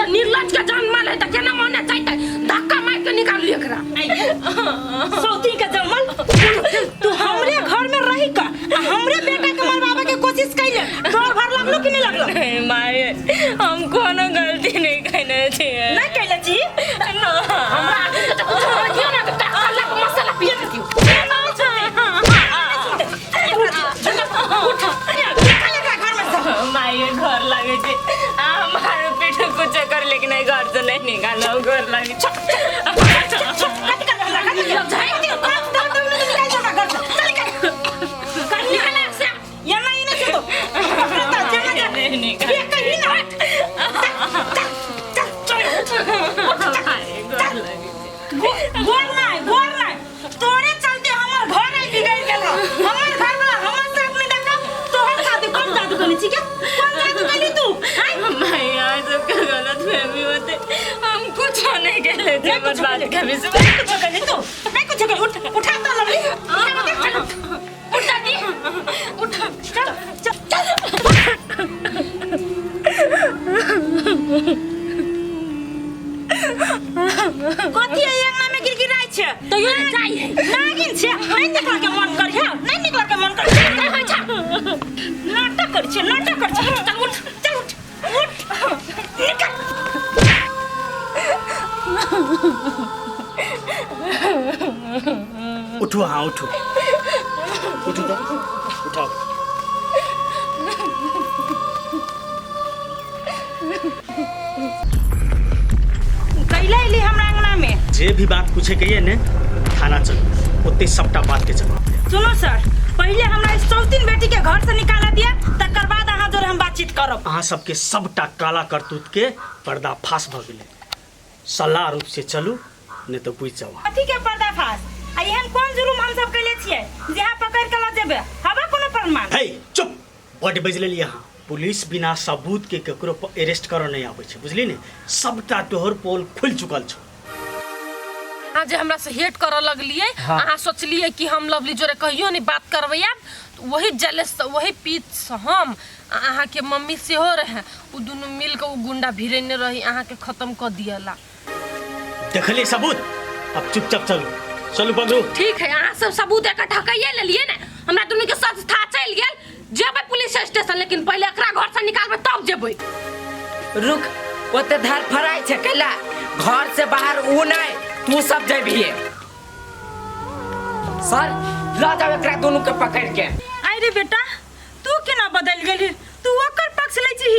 तऽ निर्लज के जन्मल है तऽ केना मने जाइते धक्का मारि के निकालू एकरा। सौती के जमल, तू हमरे घर में रही का आ हमरे बेटा के मरवावे के कोशिश कैले, डर भर लगलो कि नहीं लगलो? नहीं माये, हम कोनो गलती नहीं कैने छियै। नहीं कैले छी? ना। हमरा आदमी के तऽ कुछो होय दियौ ना तऽ कल्ला के मसाला पिया के दियौ। निकाल एकरा घर में से। माये घर लागे छै आ हमारे पीठ कुछ कर, लेकिन एहि घर से नहीं निकालो, घर लागे छै। कथी करबै हमरा? कथी करबै? कथी करबै? दम दम दम निकाल दे हमरा घर से। चल निकाल। कर निकाल से। एना ई नहि छै तो। पकड़ तऽ जेना जे। नहीं निकाल। ये कहीं ना। चल चल चल उठ। माये घर लागे छै। गोर नहि, गोर नहि। तोरे चलते हमर घर आई बिगड़ गेल। हमर घर वाला हमर साथ नहीं देखा, तोहर साथ कौन जादू करने छी के? कौन जादू करली तू? हैं? माये आज सबके गलत फहमी होते, हम कुछ नहीं कहले थे। नहीं कुछ बात कहले। कभी से नहीं कुछ कहली तू। नहीं कुछ कहली। उठ उठा तो लवली। उठा तो चल उठ। उठ दादी उठ। चल चल चल। कथी है अंगना में गिड़गिड़ाइ छै? तो यो ने जाइ है। नागिन छै। नहीं निकल के मन करी है, नहीं निकल के मन करी। की होइ छै? नाटक करै छै, नाटक करै छै। चल उठ, चल उठ, उठ, निकल। उठू, हाँ उठू, उठू तो उठाओ। कैला अयली हमरा अंगना में? जे भी बात पूछे के ये ने थाना चलू, ओते सबटा बात के जवाब देब। सुनो सर, पहले हमरा इस चौतीन बेटी के घर से निकाला दिया, तकर बाद अहाँ जोरे हम बातचीत करब। अहाँ सबके सबटा काला करतूत के पर्दाफाश भऽ गेलै। सलाह रूप से चलू, नहीं तो बुझि जाओ। कथी के पर्दाफाश? आ एहन कोन जुलुम हम सब कैले छियै जे अहाँ पकड़ के लऽ जेबै? हवा कोनो प्रमाण? हे चुप, बड बजि लेलियै अहाँ। पुलिस बिना सबूत के ककरो अरेस्ट करऽ नहीं आबै छै, बुझली ने? सबटा तोहर पोल खुलि चुकल छौ। अहाँ जे हमरा से हेट करऽ लगलियै, अहाँ सोचलियै कि हम लवली जोरे कहियो नहीं बात करबै आब, तऽ वही जलेस वही पीत से हम आ अहाँके मम्मी सेहो रहे, उ दुनू मिल के उ गुंडा भिड़ेने रही अहाँके खत्म कऽ दियला। देखलियै सबूत, अब चुपचाप चलू, चलू बंधु। ठीक है, अहाँ सब सबूत इकट्ठा कैये लेलियै ने, हमरा दुनू के सच था चलि गेल। जेबै पुलिस स्टेशन, लेकिन पहिले एकरा घर से निकालबै तब जेबै। रुक, ओते धर फराइ छै कैला? घर से बाहर ऊ नहीं, तू सब जेबिहे। सर ल जाओ एकरा दुनू के पकड़ के। आई रे बेटा, तू केना बदल गेली? तू ओकर पक्ष लै छी,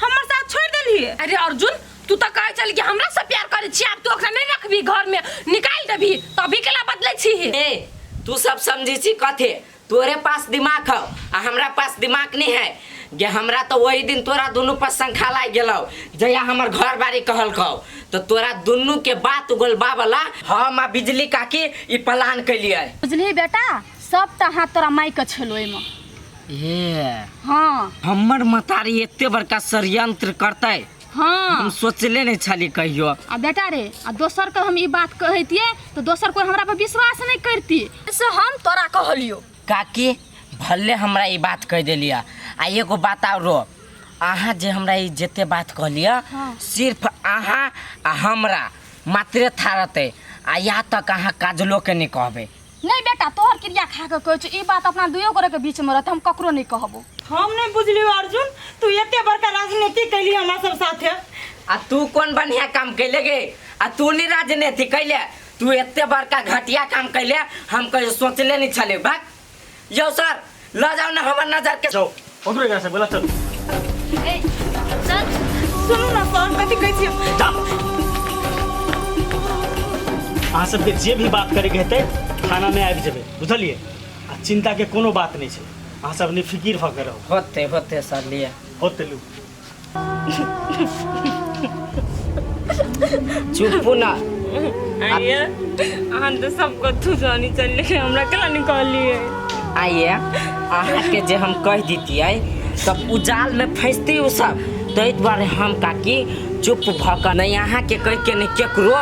हमर साथ छोड़ देलही। अरे अर्जुन, तू तो कहै छल कि हमरा से प्यार करै छी, आब तू ओकरा नहीं रखबी, घर में निकाल देबी, तभी केला बदलै छी? ए तू सब समझी छी कथे? तोरे पास दिमाग हौ आ हमरा पास दिमाग नहीं है गे। हमरा तो वही दिन तोरा दुनू पर शंखा लाग गेलौ जहिया हमर घर बारी कहलकौ, तो तोरा दुनू के बात उगलबा वाला हम आ बिजली काकी ई प्लान कैलियै। बुझलिही बेटा, सब तऽ हाथ तोरा माय के छलो एहिमे। ए हाँ, हमर मतारी एते बड़का षड्यंत्र करतै? हाँ, हम सोचले नहीं छली कहियो। आ बेटा रे, आ दोसर के हम ई बात कहतियै तऽ दोसर कोई हमरा पर विश्वास नहीं करती, से हम तोरा कहलियो। काकी भले हमरा ई बात कह देलिया, आ एगो बात आरो, अहाँ जे हमरा ई जते बात कहलिया, हाँ। सिर्फ अहाँ आ हमरा मात्रे था रहतै, आ यहाँ तक अहाँ काजलो के नहीं कहबै। नहीं बेटा, तोहर क्रिया खा के कहै छौ, ई बात अपना दुइयो गोरे के बीच में रहतै, हम ककरो नहीं कहबो। हम नहीं बुझलियो अर्जुन, तू एते बड़का राजनीति कैली हमरा सब साथे। आ तू कोन बढ़िया काम कैले गे? आ तू नहीं राजनीति कैले, तू एते बड़का घटिया काम कैले, हम कहियो सोचले नहीं छले। भाग यौ सर, ल जाओ ना हमर नजर के। जाओ पकड़ो एकरा से, बोला चल। ए चल। सुनू ना सर, कथी कहै छियै? जा। अहाँ सबके जे भी बात करे के हेतै थाना में आबि जेबै, बुझलियै? आ चिंता के कोनो बात नहीं छै, अहाँ सब निफिकिर भऽ के रहू। होते होते सर, लिए होते लू। चुप ना। आइए, अहाँ तऽ सब कथू जानी चल, लेकिन हमरा केना नहीं कहलियै? आइए, अहाँके जे हम कह दितियै तब उ जाल में फंसती उ सब, ताहि दुआरे हम काकी चुप भऽ कऽ नहि अहाँके कहि के नहि केकरो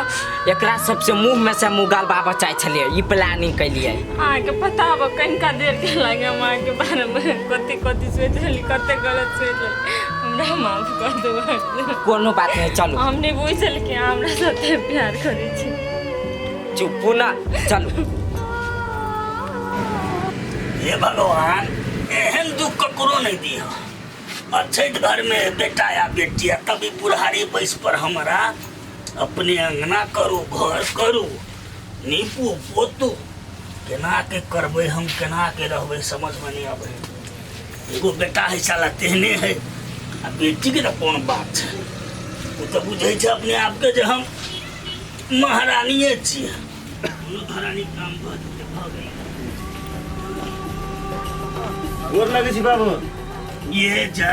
एकरा सबसे मुँह में से मुँह गलबाबऽ चाहै छलियै, ई प्लानिंग केलियै। अहाँके पता हब कनिका देर के लागे हम अहाँके बारेमे कथी कथी सोचि रहली, कते गलत सोचि रहली। हमरा माफ कर दू अर्जुन। कोनो बात नहीं, चलू। हम नहीं बुझल कि अहाँ हमरा साथे प्यार करै छी। चुपू ना, चलू। हे भगवान, एहन दुख ककरो नहीं दिह। अछैत घर में बेटा या बेटी, तभी बुढ़ारी बैस पर हमरा अपने अंगना करू, घर करू, नीपू पोतू, केना के करबै हम, केना के रहबै समझ में नहीं आबै। एगो बेटा है साला तेहने है, आ बेटी के तो कोन बात छै, ओ तो बुझै छै अपने आप के जे हम महारानिए छियै। दुनू धरानी काम भऽ जेतै, भऽ गेलै। गोर लगै छी बाबू। ये जा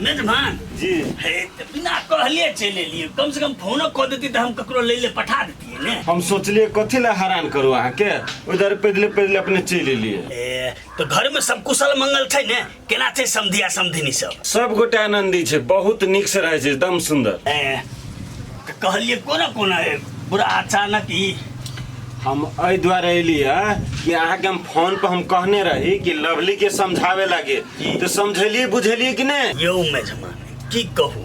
मेजबान जी। हे तऽ बिना कहले चलि एलियै, कम से कम फोनो कऽ देती तऽ हम ककरो लै ले पठा देतियै ने। हम सोचलिए कथी ला हैरान करू अहाँके, उधर पैदले पैदले अपने चलि एलियै। ए तऽ घर में सब कुशल मंगल छै ने? केना छै समधिया समधिनी सब? सब गोटे आनंदी छै, बहुत नीक से रहै छै, एकदम सुंदर। ए तऽ कहलियै कोना कोना ए बुरा अचानक ई। हम एहि दुआरे एली है कि अहाँके हम फोन पर हम कहने रही कि लवली के समझावे लागे, तो समझेलिए बुझेलिए कि नहीं? यौ मेजमान की कहू,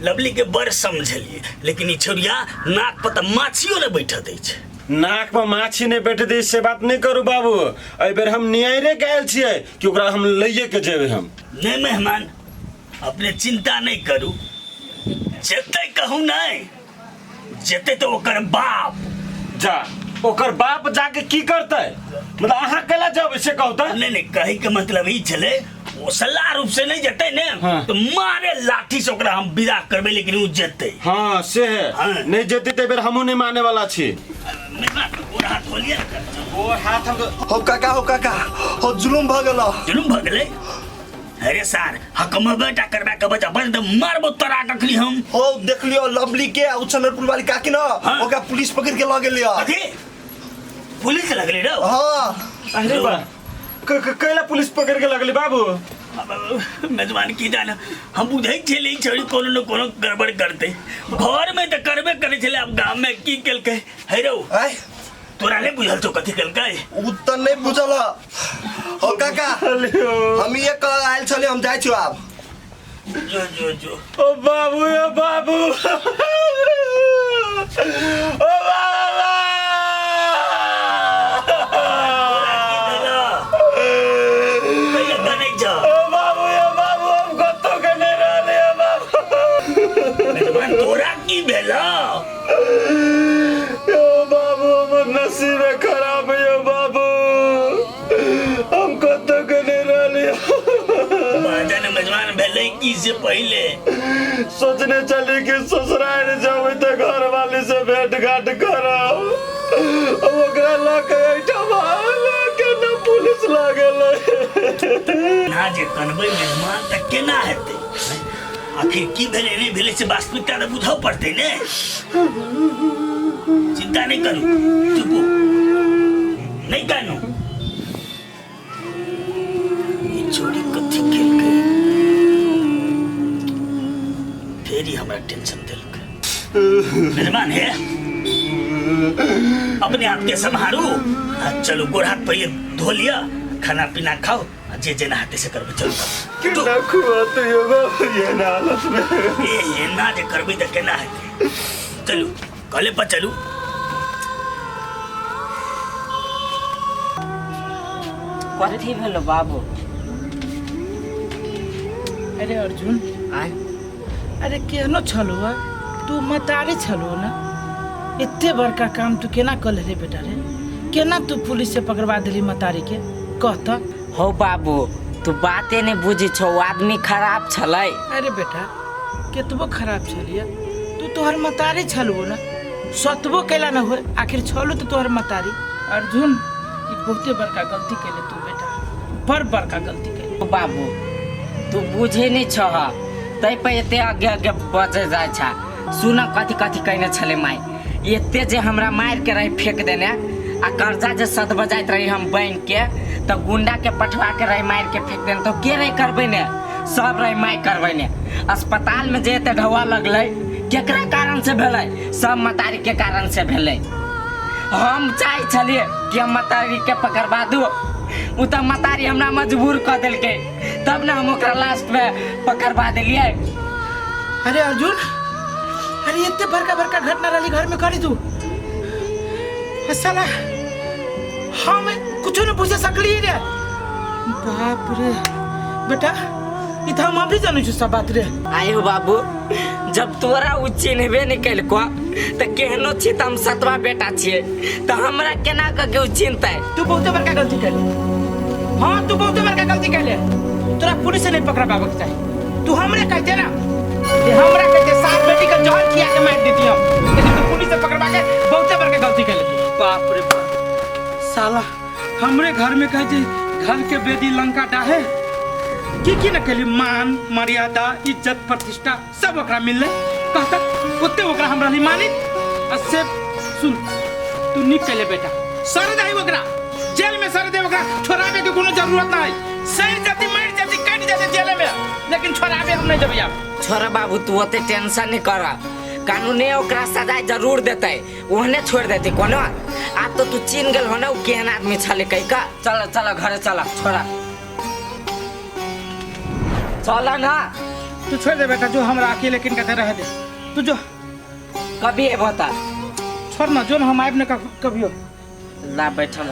लवली के बड़ समझेलिए, लेकिन ई छौरिया नाक पर तऽ माछियो नहि बैठऽ दै छै। नाक पर माछी नहीं बैठ दै से बात नहीं करू बाबू, एहि बेर हम न्यायरे के आयल छियै कि ओकरा हम लइए के जेबै हम। नहीं मेहमान, अपने चिंता नहीं करू, जेतै कहू नहीं, जेतै तऽ ओकर बाप। जा ओकर बाप जाके की करतै? मतलब अहाँ केला जेबै से कहू तऽ? नहीं नहीं, कहै के मतलब ई छलै, ओ सलाह रूप से नहीं जेतै ने। हाँ। तो मारे लाठी से ओकरा हम विदा करबै, लेकिन ओ जेतै। हाँ से है। हाँ। नहीं जेतै तऽ बेर हमहूँ नहीं माने वाला छी। मेहमान, गोर हाथ खोलिए ने। गोर हाथ हम हो काका, हो काका, हो जुलुम भऽ गेल। जुलुम भऽ गेलै? अरे सार, हकमबे टा करबा के बचा बस, मारबो तोरा कखनी हम। हो देख लियो लवली के आ उछनरपुर वाली काकी न। हाँ। ओकरा पुलिस पकड़ के लऽ गेलै। कथी पुलिस लगले रे? हाँ। अरे बा, कैला पुलिस पकड़ के लगली बाबू? मेजबान की जाने, हम बुझै छलियै छोड़ी कोनो न कोनो गड़बड़ करतै। घर में तऽ करबे करै छलै, आब गाम में की केलकै? हे रौ। आय। तोरा नहीं बुझल छौ कथी केलकै? उ तऽ नहीं बुझल हो काका, हम ये कह आयल छलियै, हम जाइ छी आब। जो जो जो। ओ बाबू, ओ बाबू, ओ बाबा। तोरा की भेलौ? कहिया कनै छौ? ओ बाबू, ओ बाबू, हम कतौ के नहीं रहले ओ बाबू। मेजबान, तोरा की भेलौ? ओ बाबू, हमर नसीब खराब है ओ बाबू, हम कतौ के नहीं रहले। बाजन मेजबान, भेलै की से पहिले? सोचने चली कि ससुराल जाबै तऽ घर वाली से भेंट घाट करब, ओकरा लऽ के एहिठाम आयल केना पुलिस लागल। ना जे कनबै मेजबान तऽ केना हेतै? आखिर की भेलै नहि भेलै से वास्तविकता तऽ बुझऽ पड़तै ने। चिंता नहीं करू, चुपू, नहीं कानू। ई छोरी कथी केलकै? फेर ई हमरा टेंशन देलकै। मेजबान हे, अपने आप के सम्हारू आ चलू, गोड़ हाथ पहिले धो लिअ, खाना पीना खाओ आ जे जेना हेतै से करबै। चलू। केना खुआते यो बाबू ये ना हालत में? ए एना जे करबै तऽ केना हेतै? चलू, कले पर चलू। कथी भेलो बाबू? अरे अर्जुन। आय। अरे केहनो छलो है, तू मतारी छलो ना, एते बड़का काम तू केना कर ले बेटा रे? केना तू पुलिस से पकड़वा दिली मतारी के, कह त। हो बाबू, तू बाते नहीं बुझी छौ, आदमी खराब छलै। अरे बेटा, केतबो खराब छलिए, तू तोहर मतारी छलबो ना, सतबो कैला न होए, आखिर छलू तो तोहर मतारी। अर्जुन, ई बहुते बड़का गलती कैले तू बेटा, बड़ बड़का गलती कैले। बाबू, तू बुझे नहीं छह, तै पर एते आगे आगे बजे जाइ छा। सुन, कथी कथी कहने छलै माय, एते जे हमरा मारि के रही फेंक देने आ कर्जा जे सद बजाइत रही हम बैंक के, तऽ गुंडा के पठवा के रही मारि के फेंक देने, तो के रही करबै ने? सब रही माय करबै ने। अस्पताल में जे एते ढौआ लगलै केकरा कारण से भेलै? सब मतारी के कारण से भेलै। हम चाहै छलियै कि हम मतारी के पकड़वा दू, उ तऽ मतारी हमरा मजबूर कऽ देलकै, तब ने हम ओकरा लास्ट में पकड़वा देलियै। अरे अर्जुन, अरे एते बड़का बड़का घटना रहली घर में करी तू। आ साला हम कुछो नहीं पूछे सकली रे। बाप रे बेटा, ई तो हम अभी जानै छु सब बात रे। आयो बाबू, जब तोरा उ चिन्हबे नहीं केलको त केहनो छी त हम सतवा बेटा छियै, त हमरा केना क के उ चिन्हतै? तू बहुते बड़का गलती कैले। हाँ तू बहुते बड़का गलती कैले, तोरा पुलिस से नहीं पकड़ाबे के चाही। तू हमरे कहते ना, जे हमरा कहते सात बेटी के जहर खिया के मार देती हम, लेकिन तू पुलिस से पकड़वा के बहुते बड़का गलती कैले। बाप रे बाप, साला हमरे घर में कहे जे घर के बेदी लंका डाहे, की की न कैली, मान मर्यादा इज्जत प्रतिष्ठा सब ओकरा मिलले, कहता ओते ओकरा हमरा नहीं मानी। आ से सुन, तू निक कैले बेटा, सर they ओकरा जेल में, सर they ओकरा, छोड़ाबे के कोनो जरूरत नहीं, सर जाती मर जाती कट जाती जेल में, लेकिन छोड़ाबे हम नहीं जब आब। छोड़ बाबू, तू ओते टेंशन नहीं कर, कानूने ओकरा सजा जरूर देतै, ओहने छोड़ देतै कोनो। आब तो तू चिन्ह गेल हो ना उ केहन आदमी छलै कहि का। चल चल घरे चल, छोड़ा चल ना। तू छोड़ दे बेटा, जो हमरा अकेले किन कहते रह दे, तू जो कभी एबो त छोड़ ना, जो न हम आइब न कभियो। ला बैठल।